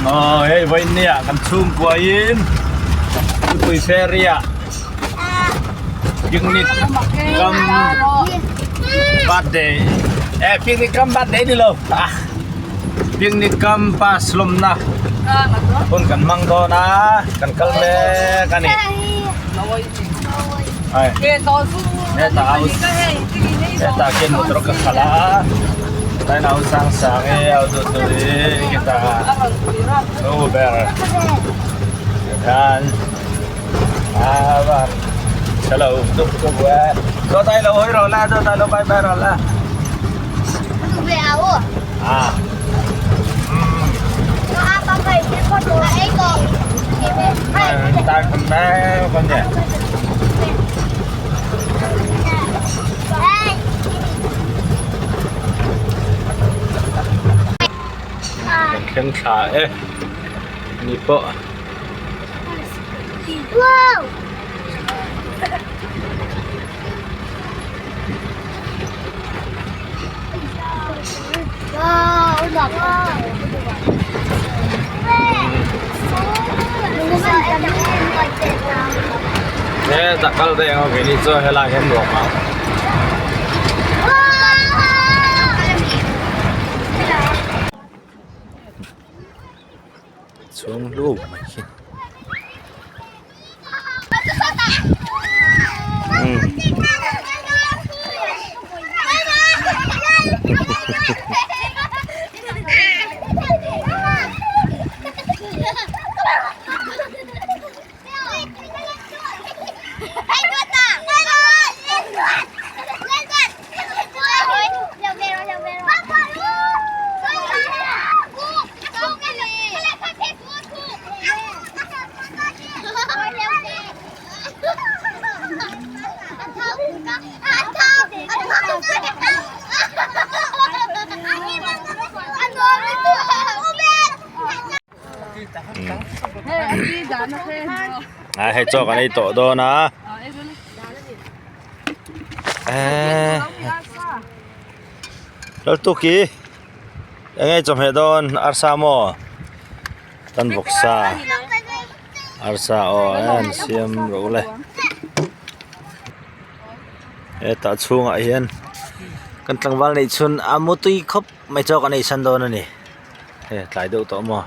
Aw hei vawinia kan chhungkua in Tupui ferry ah picnic kam birthday eh picnic kam birthday ni lo ah picnic kam pass lawmna hun kan hmang dawn a kan kal mek a ni hei hetah hetah khian motor ka khalh a tlai nau sang sang e a duh duh hi khitah nu ber tikhan a va han chhelo dup dup e dawt ai lo hawi rawh la dawt ai lo bye bye rawh la a ta kan mek a ni. Kan thleng thla e ni pawh. Hetah kal daih ang aw keini chu helai hian nuam ang. Chhung hlu mai khi. A hei chaw kan ei tawh dawn a eee Laltuki eng nge chawhmeh dawn arsa maw kan vawksa arsa aw an siam rawh le hetah chhungah hian kan tlangval neih chhun a mutui khawp mai chaw kan ei san dawn a ni. Hei a tlai deuh tawh maw?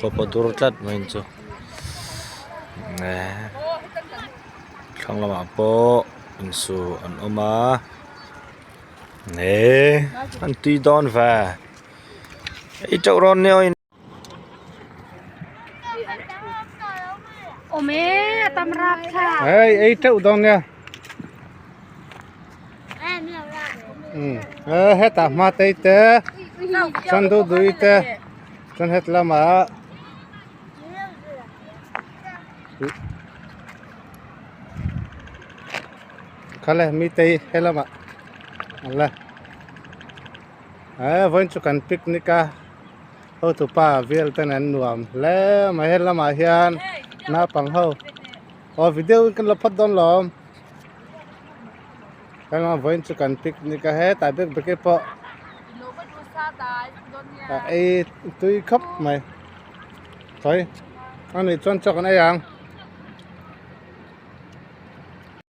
Kawpa dur tlat mai in chu eh thlang lamah pawh insu an awm a eh an tui dawn ve ei teuh rawn nia aw in. Ei ei teuh dawn nia e hetah hma tei te chuan duh duh te chuan het lamah khale mi tei helamah awle e vawiin chu kan picnic a. Hotupa vel ten an nuam hle mai he lamah hian naupang ho aw video in kan la phawt dawn lawm heng vawiin chu kan picnic a hetah bik bik pawh a ei tui khawp mai sawi a nih chuan chaw kan ei ang.